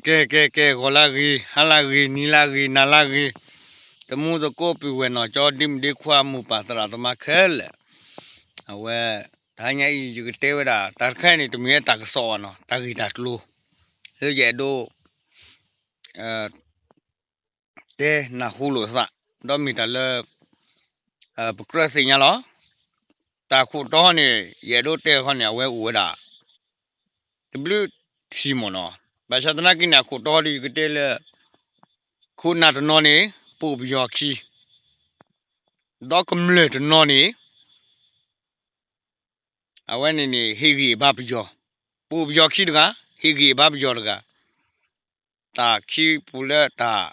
ကဲ ကဲ ကဲ ဂီၤလၢဂ့ၤ ဟါလၢဂ့ၤ နံၤလၢဂ့ၤ နၤလၢဂ့ၤ, တမူသကိးပုၢ်ဝဲၢ်နီၢ်ကၠီ ဒ့မုၣ်ဒ့ခွါ မိၢ်ပၢ်သရၣ်သမါခဲလၢာ်, အဝဲ တဟါညါအံၤ ယကတဲဝဲဒၣ် တၢ်တခါအံၤန့ၣ် တမ့ၢ်ဝဲတၢ်ကစီၣ်ဘၣ်နီၤ တၢ်ဂ့ၢ်တၢ်ကျိၤ လၢယအဲၣ်ဒိး တဲနၢ်ဟူလိာ်သး, ဒီးမ့ၢ်တၢ်လၢ ပကြၢးသ့ၣ်ညါလီၤ. တၢ်ခိၣ်တီန့ၣ် ယအဲၣ်ဒိးတဲခီန့ၣ် အဝဲအိၣ်ဝဲဒၣ် တဘျုးထံၣ်မ့ၢ်နီၤ, ဘၣ်ဆၣ်သနာ်က့န့ၣ် အခိၣ်တီဒီးယကတဲလၢ ခိၣ်နၢ်တနီၤန့ၣ် ပိာ်ပယီၤခံ, ဒီးကမျၢၢ်တနီၤန့ၣ် အဝဲန့ၣ်န့ၣ် ဟ့ၣ်ဂံၢ်ဘါပယီၤ, ပိာ်ပယီၤခံတဂၤ, ဟ့ၣ်ဂံၢ်ဘါပယီၤတဂၤ, တၢ်ခံပူၤလၢတၢ်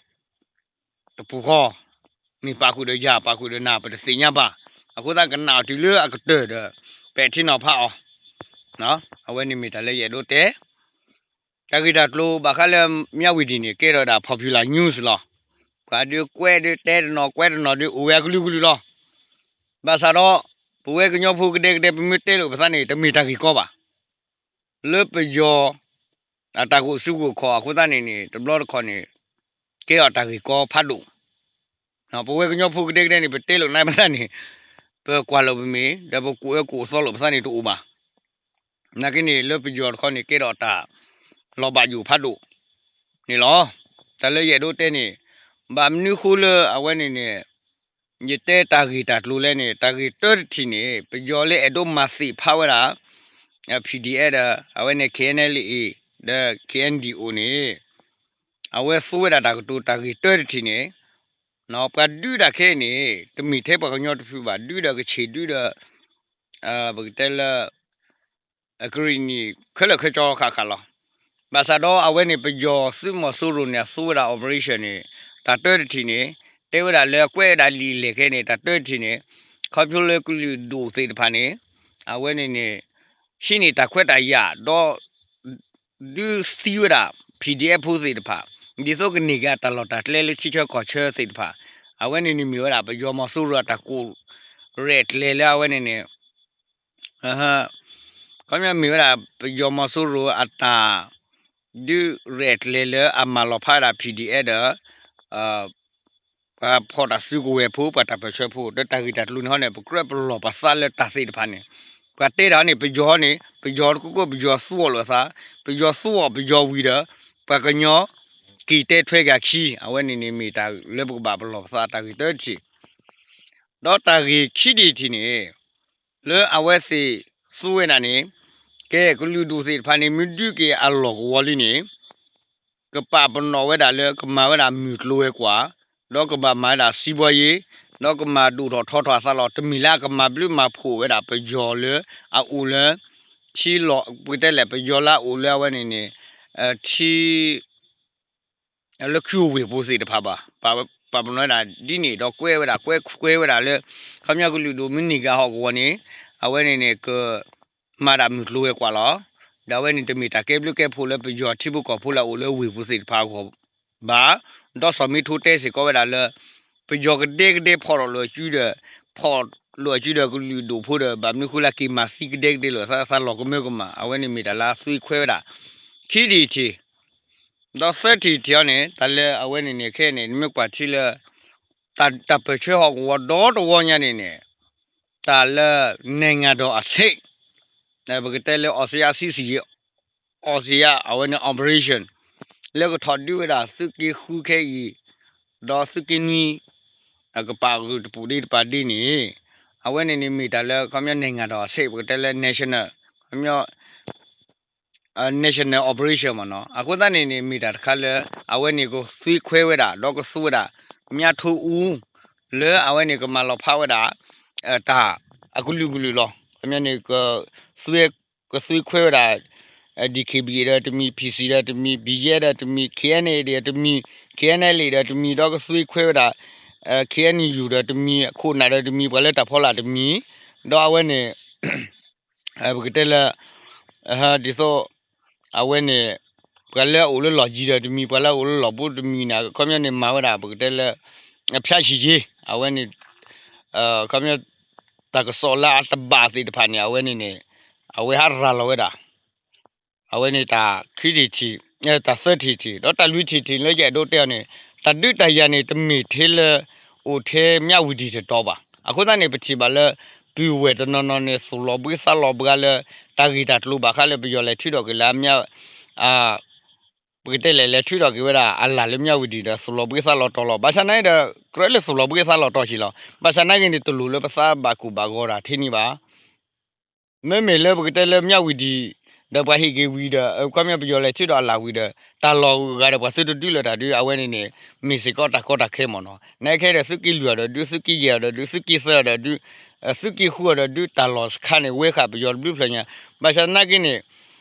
တပူၤဃီ, မ့ၢ်ပာ်ဃုာ်ဒီးယၤ ပာ်ဃုာ်ဒီးနၤ ပတသ့ၣ်ညါဘၣ်. အဃိသတးကနၣ်အီၤတုၤလၢအကတၢၢ်ဒီး ပဲာ်ထံနီၤဖးအီၤ, အဝဲန့ၣ်မ့ၢ်တၢ်လၢယအဲၣ်ဒိးတဲ တၢ်ဂ့ၢ်တၢ်ကျိၤ ဘၣ်ဃးလၢ မြဝတီ န့ၣ် ကဲထီၣ်ဝဲဒၣ် popular news လီၤ. ပှၤဒုးကွဲးဒုးတဲတနီၤ ကွဲးတနီၤဒုးအိၣ်ဝဲအကလုာ်ကလုာ်လီၤ. ဘၣ်ဆၣ်ဒီး ပဝဲကညီဖိကဒဲကဒဲ ပမ့ၢ်တဲလိာ်ပသးန့ၣ် တမ့ၢ်တၢ်ဂ့ၢ်ကီဘၣ်. လၢပယီၤ အတၢ်ကိၣ်စူးကိၣ်ခီၣ်အဃိသတးန့ၣ်န့ၣ် တဘျီတခီၣ်န့ၣ် ကဲထီၣ်တၢ်ဂ့ၢ်ကီဖးဒိၣ်. ပဝဲကညီဖိကဒဲကဒဲန့ၣ် ပတဲလိာ်နၢ်ပသးန့ၣ် ပကွၢ်လိာ်ပမ့ၢ် ဒီးပကိၣ်အၢကိၣ်သီလိာ်ပသးန့ၣ်တအိၣ်ဘၣ်. နာ်က့န့ၣ် လၢပယီၤတခီန့ၣ် ကဲထီၣ်တၢ်လီၤဘၣ်ယိၣ်ဖးဒိၣ်န့ၣ်လီၤ. တၢ်လၢယအဲၣ်ဒိးတဲန့ၣ် ဘၣ်မနုၤဃိလၢအဝဲန့ၣ်န့ၣ် ယတဲတၢ်ဂ့ၢ်တၢ်ကျိၤလဲၣ်န့ၣ် တၢ်ဂ့ၢ်တၢတထံၣ်န့ၣ် ပယီၤလၢအဲၣ်ဒိးမၤသ့ၣ်ဖးဝဲဒၣ် PDF ဒီး အဝဲန့ၣ် KNLA ဒီး KNDO န့ၣ် အဝဲသူဝဲဒၣ်တၢ်ကတိၤတၢ်ဂ့ၢ်တၢတထံၣ်န့ၣ် ပှၤဒုးတၢ်ခဲအံၤန့ၣ် တမ့ၢ်ထဲပှၤကညီတဖုဘၣ် ဒုးဒီးကဆ့ၣ်ဒုးဒီး ပကတဲလၢ အကရံၣ်နံၣ်ခဲလၢာ်ခဲဆ့ဃၣ်ဃၣ်လီၤ. ဘၣ်ဆၣ်ဒီးအဝဲန့ၣ် ပယီၤသုးမီၤစိရိၤန့ၣ် အသူဝဲဒၣ် operation န့ၣ် တၢ်တၢတထံၣ်န့ၣ် တဲဝဲဒၣ်လၢအကွဲးဝဲဒၣ်လံာ်လဲၢ်ခဲန့ၣ် တၢ်တၢတထံၣ်န့ၣ် ခီဖျိလၢကလုာ်ဒူၣ်သ့ၣ်တဖၣ်န့ၣ် အဝဲန့ၣ်န့ၣ် ဟံးန့ၢ်တၢ်ခွဲးတၢ်ယာ် ဒီး ဒုးသံဝဲဒၣ် PDF ဖိသ့ၣ်တဖၣ် ဒ်သိးကန့ၢ်က့ၤအတၢ်လီၢ်တၢ်ကျဲလၢထံဆၢကီၢ်ဆၢသ့ၣ်တဖၣ် အဝဲန့ၣ်န့ၣ်မ့ၢ်ဝဲဒၣ် ပယီၤမီၤစိရိၤအတၢ်ကိၣ်ရဲၣ်ကျဲၤလၢအဝဲန့ၣ်န့ၣ် ခီပညီမ့ၢ်ဝဲဒၣ် ပယီၤမီၤစိရိၤအတၢ် ဒုးရဲၣ်ကျဲၤလၢအမၤလီၤဖးဝဲဒၣ် PDF ဒီး ပှၤဖီၣ်တၢ်စုကဝဲၤဖိ ပှၤတၢ်ပၢၢ်ဆၢဖိ ဒီးတၢ်ဂ့ၢ်တၢ်ကျိၤန့ၣ်ဟီန့ၣ် ပကြၢးပလီၢ်ပသးလၢတၢ်သ့ၣ်တဖၣ်န့ၣ် ပှၤတဲတၢ်န့ၣ် ပယီၤန့ၣ် ပယီၤတကိးကိး ပယီၤသူအီၤလိာ်သး ပယီၤသူအီၤပယီၤဝံၤဒီး ပှၤကညီ က့ၤတဲထွဲက့ၤအခံ အဝဲန့ၣ်န့ၣ်မ့ၢ်တၢ်လၢပကဘၣ်ပလီၢ်ပသး တၢ်ဂ့ၢ်တၢတထံၣ် ဒီးတၢ်ဂ့ၢ်ခံထံၣ်တထံၣ်န့ၣ် လၢအဝဲသ့ၣ်သူဝဲဒၣ်န့ၣ် ကဲကလုာ်ဒူၣ်သ့ၣ်တဖၣ်န့ၣ် မ့ၢ်ဒုးက့ၤအလီၢ်ကဝီၤလံန့ၣ် ကပာ်ပနီၣ်ဝဲဒၣ်လၢကမၤဝဲဒၣ်မုၢ်ကျိၤဝဲၤကွာ်, ဒီးကဘၣ်မၤဝဲဒၣ်စံးဘီယ့, ဒီးကမၤဒိၣ်ထီၣ်ထီထီၣ်အသးလီၤ. တမ့ၢ်လၢအကမၤဘျုးမၤဖှိၣ်ဝဲဒၣ်ပယီၤလၢအအိၣ်လၢ ထံလီၢ် ပကတဲလဲၣ် ပယီၤလၢအအိၣ်လၢအဝဲန့ၣ်န့ၣ် ထံ လၢခုအိၣ်ဝ့ၢ်ပူၤသ့ၣ်တဖၣ်ဘၣ်. ပာ်ပနီၣ်ဝဲဒၣ်ဒ်န့ၣ် ဒီးကွဲဝဲဒၣ် ကွဲခွဲဝဲဒၣ်လၢ ခီပညီကလုာ်ဒိၣ်မ့ၢ်န့ၢ်က့ၤဟီၣ်ကဝီၤန့ၣ် အဝဲန့ၣ်န့ၣ် ကမၤဒၣ်မုၢ်ကျိၤဝဲၤကွာ်လီၤ. ဒီးအဝဲန့ၣ်တမ့ၢ်တၢ်ကဲဘျုးကဲဖှိၣ်လၢပယီၤထံဖိကီၢ်ဖိလၢအအိၣ်လၢဝ့ၢ်ပူၤသ့ၣ်တဖၣ်အဂီၢ်ဘၣ်. ဒီးစီၤမံထိတဲစ့ၢ်ကီးဝဲဒၣ်လၢ ပယီၤကဒဲကဒဲဖီၣ်ထီၣ်လိာ်အစုဒီး ဖီၣ်လိာ်အစုဒီးကလုာ်ဒိၣ်ဖိဒီး ဘၣ်မနုၤဃိလၢက့ၤမၤသံကဒဲကဒဲလိာ်သး သးလီၤကမၢကမၣ် အဝဲန့ၣ်မ့ၢ်တၢ်လၢအသွံၣ်ခွဲးဝဲဒၣ် ခံထံၣ်တထံၣ် ဒီးသၢထံၣ်တထံၣ်အံၤန့ၣ် တၢ်လၢအဝဲန့ၣ်န့ၣ် ခဲအံၤန့ၣ် နမ့ၢ်ကွၢ်ထံလၢ တၢ်ပၢၢ်ဆၢဟီၣ်ကဝီၤဒီတဝီညါန့ၣ်န့ၣ် တၢ်လၢ နိုင်ငံတော်အဆင့် ပကတဲလၢ အောင်ဇေယျစစ်ဆင်ရေး အောင်ဇေယျ အဝဲန့ၣ် operation လၢကထီၣ်ဒုးဝဲဒၣ်သုးက့ဃုခဲအံၤ ဒီးသုးက့နွံ ကပာ်ဂုာ်တပူၤဒ့တပာ်ဒ့န့ၣ် အဝဲန့ၣ်န့ၣ်မ့ၢ်တၢ်လၢ ခီပညီ နိုင်ငံတော်အဆင့် ပကတဲလၢ national ခီပညီ national operation မ့ၢ်နီၤ. အဃိသတးန့ၣ်န့ၣ် မ့ၢ်တၢ်တခါလၢ အဝဲန့ၣ်ကသွံၣ်ခွဲးဝဲဒၣ် ဒီးကသူဝဲဒၣ် မြထိုးဦး လၢအဝဲန့ၣ်ကမၤလီၤဖးဝဲဒၣ် တၢ်အကလုာ်ကလုာ်လီၤ. ခီပညီန့ၣ် ကသွံၣ်ခွဲးဝဲဒၣ် DKBA ဒီးတမံၤ PC ဒီးတမံၤ BGF ဒီးတမံၤ KNA ဒီးတမံၤ KNLA ဒီးတမံၤ ဒီးကသွံၣ်ခွဲးဝဲဒၣ် KNU ဒီးတမံၤ ခိၣ်နၢ်ဒီးတမံၤ ပှၤလၢတၢ်ဖီလာ်တမံၤ ဒီးအဝဲန့ၣ် ပကတဲလၢ ဒ်သိး အဝဲန့ၣ် ပှၤလၢအအိၣ်လၢလီၢ်ယံၤဒီးတမံၤ ပှၤလၢအအိၣ်လၢလီၢ်ဘူးတမံၤန့ၣ် ခီပညီန့ၣ်မၤဝဲဒၣ် ပကတဲလၢ အဖျါဆံးယ့ အဝဲန့ၣ် ခီပညီ တၢ်ကစီၣ်လၢအတဘၣ်သ့ၣ်တဖၣ်န့ၣ် အဝဲန့ၣ်န့ၣ် အဝဲဟးရၤလီၤဝဲဒၣ် အဝဲန့ၣ်တၢ်ခံထံၣ်တထံၣ် တၢ်သၢထံၣ်တထံၣ် ဒီးတၢ်လွံၢ်ထံၣ်တထံၣ်လၢယအဲၣ်ဒိးတဲအီၤန့ၣ် တၢ်ဒုးတၢ်ယၤန့ၣ် တမ့ၢ်ထဲလၢ အိၣ်ထဲမၠးဝံၤဒံၣ်တတီၤဘၣ်. အဃိသတးန့ၣ် ပထံၣ်ဘၣ်လၢ ပုၢ်ဝဲၢ်တနီၤနီၤန့ၣ် သူၣ်လီၤဘှံးသးလီၤဘှါလၢ တၢ်ဂ့ၢ်တၢ်ကျိၤဘၣ်ဃးလၢပယီၤလဲၤထုးထီၣ်က့ၤလၢအမၠး ပကတဲလဲၣ် လဲၤထုးထီၣ်က့ၤဝဲဒၣ်အလၣ်လၢမၠးဝံၤဒံၣ်ဒီး သူၣ်လီၤဘှံးသးလီၤတီၤလီၤ. ဘၣ်ဆၣ်နာ်က့ဒီး ကြၢးလၢသူၣ်လီၤဘှံးသးလီၤတီၤက့ၤလီၤ. ဘၣ်ဆၣ်နာ်က့န့ၣ် တလိၣ်လၢပသးဘၣ်ကူၣ်ဘၣ်ဂီၤတၢ်ထဲန့ၣ်ဘၣ်. မ့မ့ၢ်လၢပကတဲလၢမၠးဝံၤဒံၣ် ဒီးပှၤဟ့ၣ်က့ၤဝံၤဒီး ခီပညီပယီၤလဲၤထုးထီၣ်အလၣ်ဝံၤဒီး တၢ်လီၢ်ဂုၤဂၤဒီးပှၤသုတဒုးလၢၤတၢ်ဒုး အဝဲန့ၣ်န့ၣ် မ့ၢ်စ့ၢ်ကီးတၢ်ကီတၢ်ခဲမ့ၢ်နီၤ. နာ်က့ဒီး သုးက့လွံၢ်အီၤဒီးဒုး သုးက့ယဲၢ်အီၤဒီးဒုး သုးက့သၢအီၤဒီးဒုး သုးက့ဃုအီၤဒီးဒုး တၢ်လီၢ်စခါန့ၣ် ဝဲဃာ်ပယီၤတဘျုးဖျၢၣ်ညါ. ဘၣ်ဆၣ်သနာ်က့န့ၣ်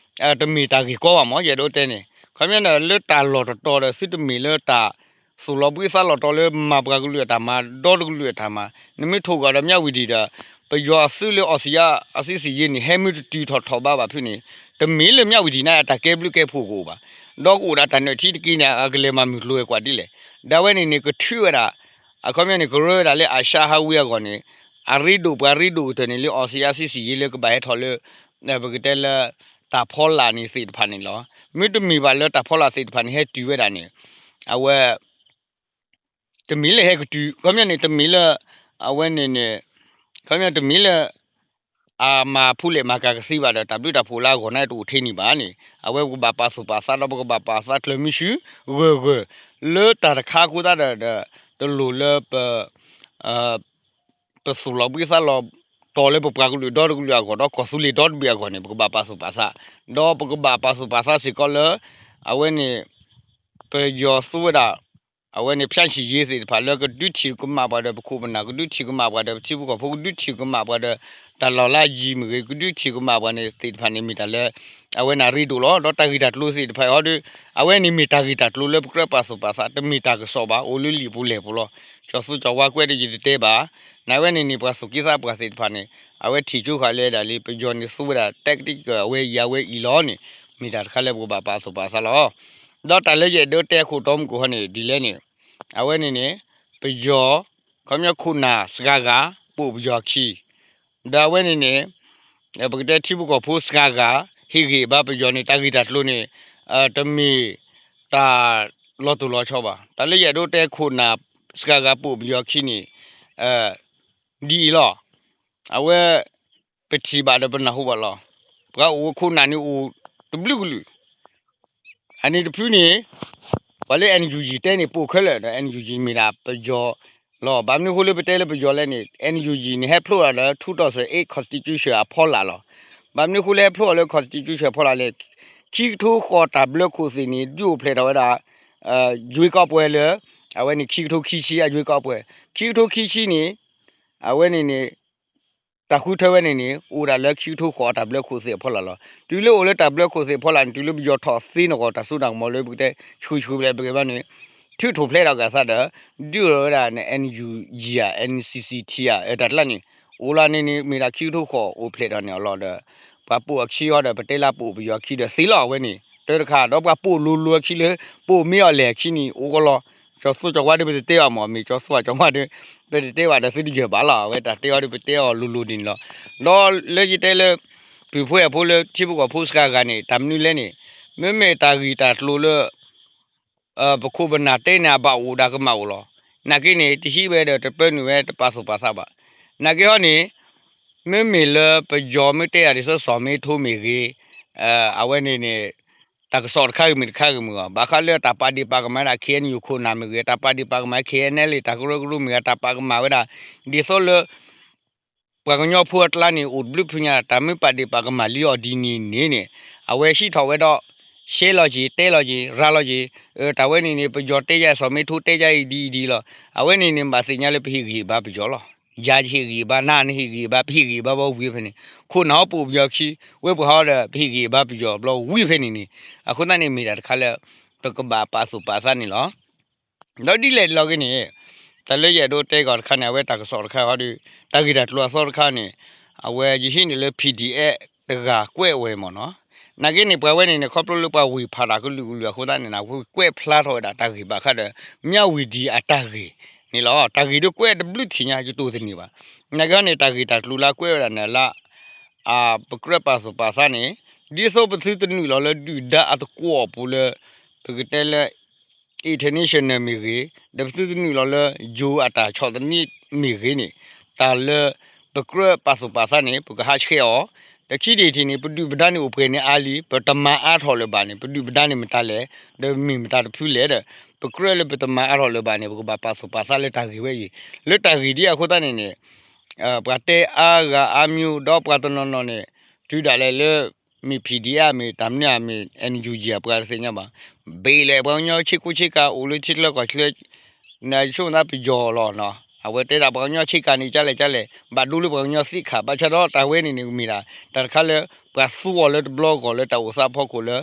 တမ့ၢ်တၢ်ဂ့ၢ်ကီဘၣ်မ့ၢ် ယအဲၣ်ဒိးတဲန့ၣ် ခီပညီဒီး လၢတၢ်လီၢ်တတီၤဒီး သုတမ့ၢ်လၢတၢ် သူၣ်လီၤဘှံးသးလီၤတီၤလၢမၤပှၤကလုာ်အတၢ်မၤ ဒီတကလုာ်အတၢ်မၤ နမ့ၢ်ထိၣ်ကွံာ်ဒီးမၠးဝံၤဒံၣ်ဒီး ပယီၤအသုးလၢ အီစံယါ အစံစံယ့န့ၣ် ဟဲမ့ၢ်တတုၤထီၣ်ထီၣ်ဘးဘၣ်ဖုန့ၣ် တမ့ၢ်လၢမၠးဝံၤဒံၣ်န့ၣ် အတၢ်ကဲဘျုးကဲဖှိၣ်ကအိၣ်ဘၣ်. ဒီးကအိၣ်ဒၣ်တၢ်နၢၣ်ထံတက့ၢ်န့ၣ် အကလဲၤမၤမုၢ်ကျိၤဝဲၤကွာ်ဒ်လဲၣ်. ဒီးအဝဲန့ၣ်န့ၣ် ကထုးဝဲဒၣ် အခီပညီန့ၣ် ကရၢဝဲဒၣ်လၢ Asia Highway အဂီၢ်န့ၣ် အရ့ဒိၣ်ပှၤရ့ဒိၣ်ကတၢၢ်န့ၣ်လၢ အီစံယါစံစံယ့လၢကဘၣ်ဟဲထီၣ်လၢ ပကတဲလၢ တၢ်ဖီလာ်န့ၣ်သ့ၣ်တဖၣ်န့ၣ်လီၤ. မ့တမ့ၢ်ဘၣ်လၢတၢ်ဖီလာ်သ့ၣ်တဖၣ်န့ၣ် ဟဲတုၤဝဲဒၣ်န့ၣ် အဝဲ တမ့ၢ်လၢဟဲကတုၤ ခီပညီန့ၣ် တမ့ၢ်လၢ အဝဲန့ၣ်န့ၣ် ခီပညီတမ့ၢ်လၢ အမၤဖူလဲၣ်မၤကၤကသ့ဘၣ်ဒီး တၢ်ဘျုးတၢ်ဖှိၣ်လၢအဂီၢ်န့ၣ်တအိၣ်ထဲန့ၣ်ဘၣ်န့ၣ် အဝဲပကဘၣ်ပာ်သူၣ်ပာ်သးဒီးပကဘၣ်ပာ်သးကျၢၤမုၢ်ဆူၣ် ဂၢၢ်ဂၢၢ် လၢတၢ်တခါအဃိသတးဒီး တလိၣ်လၢပ ပသူၣ်လီၤဘှံးသးလီၤတီၤလၢပပှၤကလုာ်ဒီတကလုာ်အဂီၢ် ဒီးကီၢ်သူလ့ၤဒီတဘ့ၣ်အဂီၢ်န့ၣ် ပကဘၣ်ပာ်သူၣ်ပာ်သး ဒီးပကဘၣ်ပာ်သူၣ်ပာ်သးစ့ၢ်ကီးလၢ အဝဲန့ၣ် ပယီၤသူဝဲဒၣ် အဝဲန့ၣ် ဖြန့်ချီရေးသ့ၣ်တဖၣ် လၢကဒုးထံၣ်ကမၣ်ပှၤဒီးပခိၣ်ပနၢ် ကဒုးထံၣ်ကမၣ်ပှၤဒီးပထံဖိကီၢ်ဖိ ကဒုးထံၣ်ကမၣ်ပှၤဒီး တၢ်လီၢ်လၢယံၤမ့ၢ်ဂ့ၤ ကဒုးထံၣ်ကမၣ်ပှၤန့ၣ်သ့ၣ်တဖၣ်န့ၣ် မ့ၢ်တၢ်လၢ အဝဲန့ၣ်ရ့ဒိၣ်လီၤ. ဒီးတၢ်ဂ့ၢ်တၢ်ကျိၤသ့ၣ်တဖၣ်အံၤဟီဒီး အဝဲန့ၣ်မ့ၢ်တၢ်ဂ့ၢ်တၢ်ကျိၤလၢပကြၢးပာ်သူၣ်ပာ်သး တမ့ၢ်တၢ်ကစီၣ်ဘၣ် အိၣ်လၢလံာ်ပူၤလဲၢ်ပူၤလီၤ. ကၠီသူကၠီဝါကွဲးဒီးယတတဲဘၣ် နာ်ဝဲန့ၣ်န့ၣ် ပှၤသူၣ်က့သးပှၢ်သ့ၣ်တဖၣ်န့ၣ် အဝဲထံၣ်ကၠိဃာ်လၢဒၣ်လံ ပယီၤန့ၣ်သူဝဲဒၣ် tactic အဝဲအံၤအဝဲအံၤလီၤန့ၣ် မ့ၢ်တၢ်တခါလၢပကဘၣ်ပာ်သူၣ်ပာ်သးလီၤ. ဒီးတၢ်လၢယအဲၣ်ဒိးတဲအခိၣ်တီမူကီၢ်ဟီန့ၣ် ဒ်လဲၣ်န့ၣ် အဝဲန့ၣ်န့ၣ် ပယီၤ ခီပညီခိၣ်နၢ်စှၤဂၤ ပအိၣ်ပယီၤအခံ ဒီးအဝဲန့ၣ်န့ၣ် ပကတဲထံဖိကီၢ်ဖိစှၤဂၤ ဟ့ၣ်ဂံၢ်ဘါပယီၤန့ၣ် တၢ်ဂ့ၢ်တၢ်ကျိၤန့ၣ် တမ့ၢ်တၢ်လီၤတိၢ်လီၤဆီဘၣ်. တၢ်လၢယအဲၣ်ဒိးတဲခိၣ်နၢ်စှၤဂၤပအိၣ်ပယီၤအခံန့ၣ် ဒ်အံၤလီၤ. အဝဲ ပထံၣ်ဘၣ်ဒီးပနၢ်ဟူဘၣ်လီၤ. ပှၤအိၣ်ခိၣ်နၢ်န့ၣ်အိၣ်တဘျုးကလုာ် အန့ၣ်တဖုန့ၣ် ပှၤလၢ NUG တဲန့ၣ် ပိာ်ခဲလၢာ်ဒီး NUG မ့ၢ်ဒၣ်ပယီၤလီၤ. ဘၣ်မနုၤအဃိလၢပတဲလၢပယီၤလဲၣ်န့ၣ် NUG န့ၣ် ဟဲဖျိအီၤလၢ two thousand eight constitution အဖီလာ်လီၤ. ဘၣ်မနုၤအဃိလၢဟဲဖျိအီၤလၢ constitution အဖီလာ်လဲၣ်, ခံကထိဃိးတၢ်ဘျၢခိၣ်သ့ၣ်န့ၣ် ဒုးအိၣ်ဖျဲၣ်ထီၣ်ဝဲဒၣ် ရွေးကောက်ပွဲလၢ အဝဲန့ၣ်ခံကထိခံဆံအရွေးကောက်ပွဲ, ခံကထိခံဆံန့ၣ် အဝဲန့ၣ်န့ၣ် တၢ်ဃုထၢဝဲန့ၣ်န့ၣ် အိၣ်ဒၣ်လၢခံကထိဃိးတၢ်ဘျၢခိၣ်သ့ၣ်အဖီလာ်လီၤ. တုၤလၢအိၣ်လၢတၢ်ဘျၢခိၣ်သ့ၣ်အဖီလာ်န့ၣ် တုၤလၢပယီၤထီၣ်သ့နီၢ်ကီၢ်တၢ်စိတၢ်ကမီၤလၢပကတဲဆှုၣ်ဆှုၣ်ဘျဲၣ်ဘျဲၣ်ဘၣ်န့ၣ် ထုးထီၣ်ဖျဲးထီၣ်က့ၤအသးဒီး ဒုးအိၣ်ဝဲဒၣ် NUG ဧါ NCCT ဧါ တၢ်ကျါန့ၣ် အိၣ်လီၤန့ၣ်န့ၣ် မ့ၢ်ဒၣ်ခံကထိဃိးအိၣ်ဖျဲၣ်ထီၣ်န့ၣ်အလီၢ်ဒီး ပှၤပိာ်အခံဟီဒီး ပတဲလၢပအိၣ်ပယီၤအခံဒီးသ့လီၤအဝဲန့ၣ် တၢ်တခါ ဒီးပှၤပိာ်လိၤလိၤအခံလၢ ပိာ်မ့ၢ်အီၤလဲၣ်အခံန့ၣ် အိၣ်ကလီၤ. ကၠီသူကၠီဝါဒီးပတတဲဘၣ်မ့ၢ် မ့ၢ်ကၠီသူကၠီဝါဒီး ပတတဲဘၣ်ဒီးသုတယၢၢ်ဘၣ်လီၤ. အဝဲတၢ်တဲအီၤဒီးပတဲအီၤလိၤလိၤဒ်န့ၣ်လီၤ. ဒီးလၢယတဲလၢ ပုၢ်ဖိဝဲၢ်ဖိလၢထံဖိကီၢ်ဖိစှၤဂၤန့ၣ် တၢ်မနုၤလဲၣ်န့ၣ် မ့မ့ၢ်တၢ်ဂ့ၢ်တၢ်ကျိၤလၢ ပခိၣ်ပနၢ်တဲန့ၣ် အဘၣ်အိၣ်ဒီးကမၣ်အိၣ်လီၤ. နာ်က့န့ၣ် တဟံးဝဲဒီးတပၢနုာ်ဝဲတပာ်သူၣ်ပာ်သးဘၣ်. နာ်က့ဟီန့ၣ် မ့မ့ၢ်လၢပယီၤမ့ၢ်တဲယၤဒ်သိးစီၤမ့ထိမ့ၢ်ဂ့ၤ အဝဲန့ၣ်န့ၣ် တၢ်ကစီၣ်တခါဂ့ၤမ့ၢ်တခါဂ့ၤမ့ၢ်ဂ့ၤ ဘၣ်ဃးလၢတၢ်ပာ်ဒ့ၣ်ပာ်ကမၣ်ဝဲဒၣ် KNU ခိၣ်နၢ်မ့ၢ်ဂ့ၤ တၢ်ပာ်ဒ့ၣ်ပာ်ကမၣ် KNLA တၢ်ကရၢကရိမ့ၢ်ဂ့ၤ တၢ်ပာ်ကမၣ်ဝဲဒၣ် ဒ်သိးလၢ ပှၤကညီဖိအကျါန့ၣ် အိၣ်တဘျုးဖုညါ တၢ်မ့ၢ်ပာ်ဒ့ၣ်ပာ်ကမၣ်လံအီၤဒ်န့ၣ်န့ၣ်န့ၣ် အဝဲဟံးထီၣ်ဝဲဒီး ရှဲလီၤက့ၤ တဲလီၤက့ၤ ရၤလီၤက့ၤ တၢ်ဝဲန့ၣ်န့ၣ် ပယီၤတဲယၤ စီၤမ့ထိတဲယၤအံၤဒ်အံၤဒ်လီၤ. အဝဲန့ၣ်န့ၣ် ဘၣ်သ့ၣ်ညါလၢပဟ့ၣ်ဂံၢ်ဘါပယီၤလီၤ. ယၤယဟ့ၣ်ဂံၢ်ဘါ နၤနဟ့ၣ်ဂံၢ်ဘါ ပဟ့ၣ်ဂံၢ်ဘါဘီဝံၤဖဲန့ၣ် ခိၣ်နၢ်ဟီပအိၣ်ပယီၤခံ ဝဲပှၤဟီဒီး ပဟ့ၣ်ဂံၢ်ဘါပယီၤဘျီဝံၤဖဲန့ၣ်န့ၣ် အဃိသတးန့ၣ် မ့ၢ်တၢ်တခါလၢ ပကဘၣ်ပာ်သူၣ်ပာ်သးန့ၣ်လီၤ. ဒီးဒ်လဲၣ်လီၤဂ့ၤန့ၣ် တၢ်လၢယအဲၣ်ဒိးတဲကီးတခါန့ၣ် အဝဲတၢ်ကစီၣ်တခါဟီဒီး တၢ်ဂ့ၢ်တၢ်ကျိၤအသီတခါန့ၣ် အဝဲယဟံးန့ၢ်လၢ PDF တဂၤကွဲးဝဲမ့ၢ်နီၤ. နာ်က့န့ၣ် ပှၤဝဲန့ၣ်န့ၣ် ခီဖျိလၢပှၤဝ့ၢ်ဖးတၢ်ကလုာ်ကလုာ်အဃိသတးန့ၣ် အဝဲကွဲးဖျါထီၣ်ဝဲဒၣ်တၢ်ဂ့ၢ်ဘၣ်ဃးဒီး မၠးဝံၤဒံးအတၢ်ဂ့ၢ်န့ၣ်လီၤ. တၢ်ဂ့ၢ်ဒီးကွဲးတဘျုးထံၣ်ညါ ယတိၢ်သန့ၤဘၣ်. နာ်က့န့ၣ် တၢ်ဂ့ၢ်တၢ်ကျိၤလၢအကွဲးဝဲဒၣ်န့ၣ်လၢ ပကြၢးပာ်သူၣ်ပာ်သးန့ၣ် ဒ်သိးပသုတနုာ်လီၤလၢဒုၣ်ဒါအသကိးအပူၤလၢ ပကတဲလၢ international မ့ၢ်ဂ့ၤ, ဒီးပသုတနုာ်လီၤလၢ ယိၤအတၢ်ဆီၣ်သနံးမ့ၢ်ဂ့ၤန့ၣ်, တၢ်လၢပကြၢးပာ်သူၣ်ပာ်သးန့ၣ် ပကဟးဆှဲးအီၤ, ဒီးခံထံၣ်တထံၣ်န့ၣ် ပဒုၣ်ပဒါန့ၣ်အိၣ်ပှဲၤန့ၣ်အါလံ, ပတမၤအါထီၣ်လၢၤဘၣ်န့ၣ် ပဒုၣ်ပဒါန့ၣ်မတၤလဲၣ်, ဒီးမ့ၢ်မတၤတဖုလဲၣ်ဒီး ပကြၢးလၢပတမၤအါထီၣ်လၢၤဘၣ်န့ၣ် ပကဘၣ်ပာ်သူၣ်ပာ်သးလၢတၢ်ဂ့ၢ်ဝဲအံၤ, လၢတၢ်ဂ့ၢ်ဒ်အံၤအဃိသတးန့ၣ်န့ၣ် ပှၤတဲအါဂၤအါမံၤ ဒီးပှၤတနီၤနီၤန့ၣ် တုၤဒၣ်လဲာ်လၢ မ့ၢ် PDF မ့ၢ်တၢ်မနုၤဧါမ့ၢ် NUG ဧါ ပှၤတသ့ၣ်ညါဘၣ်, ဘ့ၣ်လဲၣ်ပှၤကညီဆ့ကိဆ့ကၤအိၣ်လၢထံချၢကီၢ်ချၢ, နဆိကမိၣ်သးပယီၤလီၤနီၤ, အဝဲတဲဒၣ်ပှၤကညီဆ့ကၤန့ၣ် ကလဲၣ်ကလဲၣ် ဘၣ်ဒိလၢပှၤကညီသ့ၣ်ခါ, ဘၣ်ဆၣ်ဒီးတၢ်ဝဲန့ၣ်န့ၣ်မ့ၢ်ဒၣ် တၢ်တခါလၢ ပှၤသူအီၤလၢတဘျီဂီၢ်လၢတၢ်အိၣ်သးဖီခိၣ်လၢ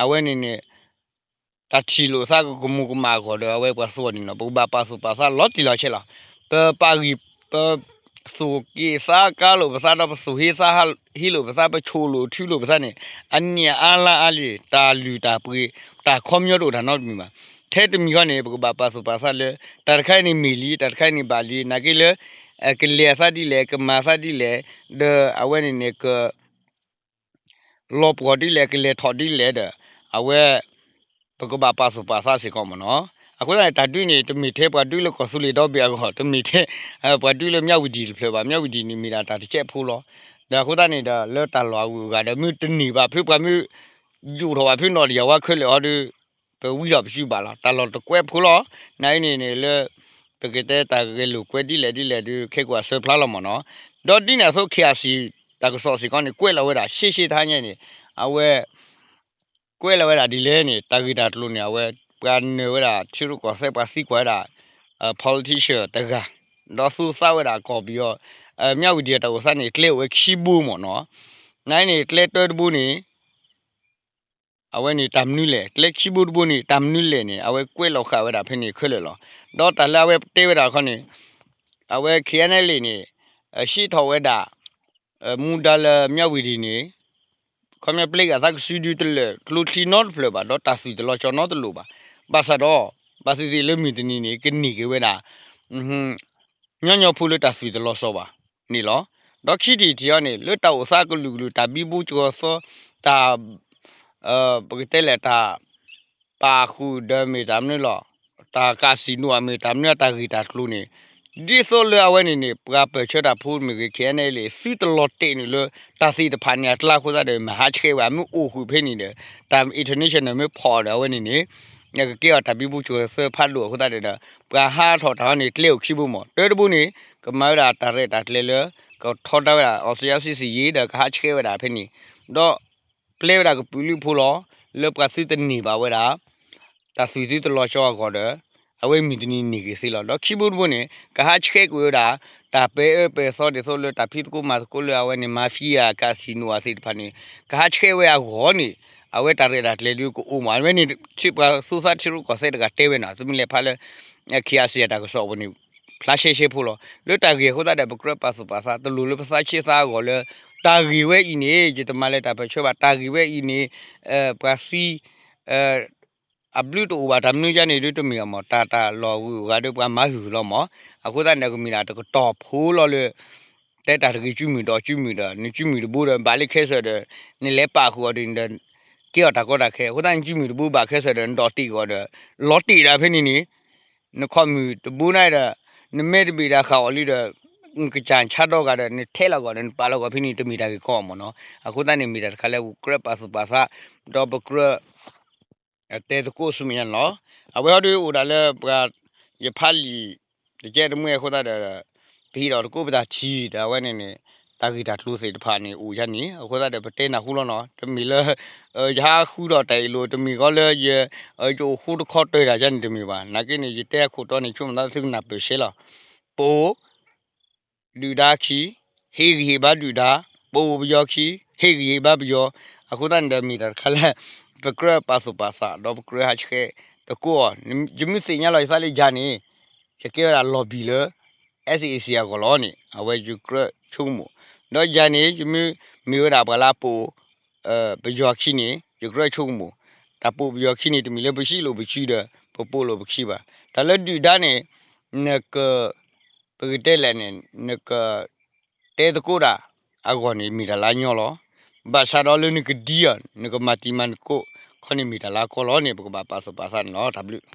အဝဲန့ၣ်န့ၣ် တၢ်ထံၣ်လိာ်သးကမူၤကမၣ်အဂီၢ်ဒီး အဝဲပှၤသူအီၤန့ၣ်နီၤ, ပကဘၣ်ပာ်သူၣ်ပာ်သးလီၤတံၢ်လီၤဆဲးလီၤ. ပပာ်ဂံၢ် ပသူၣ်က့ၣ်သးကါလိာ်ပသး ဒီးပသူၣ်ဟ့သးဟ့လိာ်ပသး ပဆိၣ်လိာ်ထုလိာ်ပသးန့ၣ် အနံၣ်အါလါအါလံ, တၢ်လုၢ်တၢ်ပှ့ၤ တၢ်ခီပညီတအိၣ်တၢ်နီတမံၤဘၣ်. ထဲတမံၤဃီန့ၣ် ပကဘၣ်ပာ်သူၣ်ပာ်သးလၢ တၢ်တခါအံၤန့ၣ်မ့ၢ်လံ, တၢ်တခါအံၤန့ၣ်ဘၣ်လံ, နာ်က့လၢ ကလဲၤအသးဒ်လဲၣ်, ကမၤအသးဒ်လဲၣ်, ဒီးအဝဲန့ၣ်န့ၣ်က လီၤပှီၢ်ဒ်လဲၣ် ကလဲၤထီၣ်ဒ်လဲၣ်ဒီး အဝဲ ပကဘၣ်ပာ်သူၣ်ပာ်သးစ့ၢ်ကီးမ့ၢ်နီၤ. အဃိသတးန့ၣ် တၢ်ဒုးန့ၣ် တမ့ၢ်ထဲပှၤဒုးလၢကီၢ်သူလ့ၤဒီဘ့ၣ်အဂီၢ်, တမ့ၢ်ထဲ ပှၤဒုးလၢမၠၣ်ဝတံၣ်တဖျၢၣ်ဘၣ်, မၠၣ်ဝတံၣ်န့ၣ်မ့ၢ်ဒၣ်တၢ်တကဲးဖိလီၤ. ဒီးအဃိသတးန့ၣ်ဒီး လၢတၢ်လီၢ်အဂုၤအဂၤဒီး မ့ၢ်တန့ၢ်ဘၣ်ဖု ပှၤမ့ၢ် ယူာ်ထီၣ်ဘၣ်ဖုနီၣ်တယၢ်ဝါခဲလၢာ်အီၤဒီး ပဝံထီၣ်ပစုဘၣ်လီၤ. တၢ်လီၢ်တကွဲးဖိလီၤ. နာ်အံၤန့ၣ်န့ၣ်လၢ ပကတဲတၢ်ဂဲၤလိာ်ကွဲဒ်လဲၣ်ဒ်လဲၣ်ဒီး ခဲကိးအဆၢဖျါလီၤမ့ၢ်နီၤ. ဒီးဒ်န့ၣ်အသိး KIC တၢ်ကစီၣ်စ့ၢ်ကီးန့ၣ် ကွဲးလီၤဝဲဒၣ် ရှဲရှဲတဟါညါန့ၣ် အဝဲ ကွဲးလီၤဝဲဒၣ်ဒ်လဲၣ်န့ၣ် တၢ်ဂ့ၢ်တၢ်ကျိၤန့ၣ် အဝဲ ပှၤနၢၤဝဲဒၣ် ထံရူၢ်ကီၢ်သဲး ပှၤသံကွၢ်ဝဲဒၣ် politician တဂၤ ဒီးသူသးဝဲဒၣ်ကီၢ်ပယီၤ မၠၣ်ဝတံၣ်အတၢ်အိၣ်သးန့ၣ် ကျဲအိၣ်ဝဲခံဘိမ့ၢ်နီၤ. နာ်အံၤန့ၣ် ကျဲတၢတဘိန့ၣ် အဝဲန့ၣ်တၢ်မနုၤလဲၣ်, ကျဲခံဘိတဘိန့ၣ် တၢ်မနုၤလဲၣ်န့ၣ် အဝဲကွဲးလီၤဃာ်ဝဲဒၣ်ဖဲန့ၣ်ခဲလၢာ်လီၤ. ဒီးတၢ်လၢအဝဲတဲဝဲဒၣ်ခီန့ၣ် အဝဲ KNLA န့ၣ် ဟံးထီၣ်ဝဲဒၣ် မူဒါလၢမၠၣ်ဝတံၣ်န့ၣ် ခီပညီပျဲက့ၤအသးကစုဒုတလၢာ် ကျိချံနီတဖျၢၣ်ဘၣ် ဒီးတၢ်သွံၣ်တလီၤကၠီနီတလိၤဘၣ်. ဘၣ်ဆၣ်ဒီး ဘၣ်သ့ၣ်သ့ၣ်လၢမုၢ်တနံၤန့ၣ် ကန့ၢ်က့ၤဝဲဒၣ် ညီညီဖိလၢတၢ်သွံၣ်တလီၤစီၤဘၣ်န့ၣ်လီၤ. ဒီးခံထံၣ်တထံၣ်အံၤန့ၣ် လၢတၢ်အိၣ်သးကလုာ်ကလုာ် တၢ်ဘံဘူကၠီၤသီ တၢ် ပကတဲလဲၣ်တၢ် ပာ်ဃုာ်ဒီးမ့ၢ်တၢ်မနုၤလီၤ, တၢ်ကးစံၣ်နိအမ့ၢ်တၢ်မနုၤ တၢ်ဂ့ၢ်တၢ်ကျိၤန့ၣ် ဒ်သိးလၢအဝဲန့ၣ်န့ၣ် ပှၤပၢၢ်ဆၢတၢ်ဖိမ့ၢ်ဂ့ၤ KNLA သုတလီၤတဲာ်န့ၣ်လၢ တၢ်သ့ၣ်တဖၣ်န့ၣ်အကျါအဃိသတးဒီး မၤဟးဆှဲးဝဲ မ့ၢ်အိၣ်ဃုာ်ဖဲန့ၣ်ဒီး တၢ် international မ့ၢ်ဖီၣ်အီၤဒီး အဝဲန့ၣ်န့ၣ် ကကဲအီၤတၢ်ဘံဘူကၠီၤသီဖးဒိၣ်အဃိသတးဒီး ပှၤဟးထီၣ်တၢ်အံၤန့ၣ် ကျဲအိၣ်ခံဘိမ့ၢ် တၢတဘိန့ၣ် ကမၤဝဲဒၣ်တၢ်ရဲၣ်တၢ်ကျဲၤလၢ ကထီဒါဝဲဒၣ် အီစထြ့လယါ စံၣ်စံၣ်ယံၤ ဒီးကဟးဆှဲးဝဲဒၣ်ဖဲန့ၣ် ဒီး ပျဲဝဲဒၣ်ကပုာ်လုးဖိလီၤ. လၢပှၤသုတန့ၢ်ဘၣ်ဝဲဒၣ် တၢ်သွံၣ်သုတလီၤကၠီအဂီၢ်ဒီး အဝဲမုၢ်တနံၤန့ၢ်က့ၤသ့လီၤ. ဒီးခံဘိတဘိန့ၣ် ကဟးဆှဲးကွံာ်ဝဲဒၣ် တၢ်ပဲာ်အၢပဲာ်သီဒ်သိးလၢတၢ်ဖံးသကိးမၤသကိးလၢအဝဲန့ၣ် mafia ကးစံၣ်နိအသ့ၣ်တဖၣ်န့ၣ် ကဟးဆှဲးဝဲအဂီၢ်န့ၣ် အဝဲတၢ်ရဲၣ်တၢ်ကျဲၤဒုးကအိၣ်မး အဝဲန့ၣ် ပှၤသူသးထံရူၢ်ကီၢ်သဲးတဂၤတဲဝဲနီၤ သုမ့ၢ်လဲၤဖးလၢ KIC အတၢ်ကစီၣ်အပူၤန့ၣ် ဖျါရှဲရှဲဖိလီၤ. လၢတၢ်ဂ့ၢ်အဃိသတးဒီး ပကြၢးပာ်သူၣ်ပာ်သး တလိၣ်လၢပသးဆ့သးအဂီၢ်လၢ တၢ်ဂ့ၢ်ဝဲအံၤန့ၣ် ယတမၤလၢတၢ်ပၢၢ်ဆၢဘၣ် တၢ်ဂ့ၢ်ဝဲအံၤန့ၣ် ပှၤသံ အဘျုးတအိၣ်ဘၣ် တၢ်မနုၤယါန့ၣ်ဒုးတမ့ၢ်အီၤမး တၢ်တၢ်လီၢ်ဂုၤအဂၤဒီးပှၤမၤဟုၣ်လီၤမး အဃိသတးန့ၣ် ကမ့ၢ်ဒၣ်တကတီၢ်ဖိလီၤလၢ တဲတၢ်တဂ့ၤ ကုမုၢ်ဒီးကုမုၢ်ဒီး နကုမုၢ်တဘိဒီး ဘၣ်လၢခဲစၢၣ်ဒီး နလဲၤပာ်ဃုာ်အီၤဒ်န့ၣ်ဒီး ကဲအီၤတၢ်ကီတၢ်ခဲ အဃိသတးနကုမုၢ်တဘိဘၣ်ခဲစၢၣ်ဒီး နဒိးတ့ၢ်က့ၤအီၤဒီး လီၤတ့ၢ်ဒၣ်ဖဲန့ၣ်န့ၣ် နခီမုၢ်တဘိန့ၣ်ဒီး နမဲတဘ့ၣ်ဒီးဃာ်အီၤလံဒီး နကစၢ်ဆါဒီဂၤဒီး နထဲလီၤကီးဒီး နပာ်လီၤကီးဖဲန့ၣ် တမ့ၢ်တၢ်ဂ့ၢ်ကီမးနီၤ. အဃိသတးန့ၣ် မ့ၢ်တၢ်တခါလၢပကြၢးပာ်သူၣ်ပာ်သး ဒီးပကြၢး တဲသကိးဆူမဲာ်ညါန့ၣ်လီၤ. အဝဲဟီဒုးအိၣ်ဒၣ်လၢပှၤ ယဖးလံာ် တကဲတမှဲအဃိသတးဒီး ပဟ့ၣ်ဒီးသကိးပတၢ်ထံၣ်ဒီးအဝဲန့ၣ်န့ၣ် တၢ်ဂ့ၢ်တၢ်ကျိၤသ့ၣ်တဖၣ်န့ၣ်အိၣ်ယါန့ၣ် အဃိသတးဒီး ပတဲနၢ်ဟူလီၤနီၤ တမ့ၢ်လၢ ယဟးဃုထီၣ်တၢ်အ့ၣ်လိာ် တမ့ၢ်ဃီလၢယ ယအိၣ်ဃူတခီတၢၢ်တၢ်ယါန့ၣ်တမ့ၢ်ဘၣ် နာ်က့န့ၣ် ယတဲအခိၣ်တီန့ၣ် ဆိကမိၣ်သးသုကနၢ်ပၢၢ်ရှဲလီၤ. ပအိၣ် ဒုၣ်ဒါခံ ဟ့ၣ်ဂံၢ်ဟ့ၣ်ဘါဒုၣ်ဒါ, ပအိၣ်ပယီၤခံ ဟ့ၣ်ဂံၢ်ဟ့ၣ်ဘါပယီၤ, အဃိသတးန့ၣ်ဒီးမ့ၢ်တၢ်တခါလၢ ပကြၢးပာ်သူၣ်ပာ်သး ဒီးပကြၢးဟးဆှဲးသကိးအီၤ, ယမ့ၢ်သ့ၣ်ညါလီၤယသးလၢယၤန့ၣ် ယကဲဝဲဒၣ်လီၢ်ဘံၣ်လၢ SAC အဂီၢ်လီၤန့ၣ် အဝဲယကြၢးဆိကမိၣ်, ဒီးယၤန့ၣ် ယမ့ၢ်မ့ၢ်ဝဲဒၣ်ပှၤလၢအပိာ် ပယီၤခံန့ၣ် ယကြၢးဆိကမိၣ်, တၢ်ပိာ်ပယီၤခံန့ၣ် တမ့ၢ်လၢပဟံးလိာ်ပစုဒီး ပပိာ်လိာ်ပခံဘၣ်, တၢ်လၢဒုၣ်ဒါန့ၣ် နက ပကတဲလဲၣ်န့ၣ် နက တဲသကိးတၢ်အဂီၢ်န့ၣ် မ့ၢ်တၢ်လၢညီလီၤ. ဘၣ်ဆၣ်ဒီးလၢနကဒံအီၤ နကမၤတံၤမၤသကိး ခီန့ၣ်မ့ၢ်တၢ်လၢအကီလီၤန့ၣ် ပကဘၣ်ပာ်သူၣ်ပာ်သးန့ၣ်လီၤ. တၢ်ဘျုး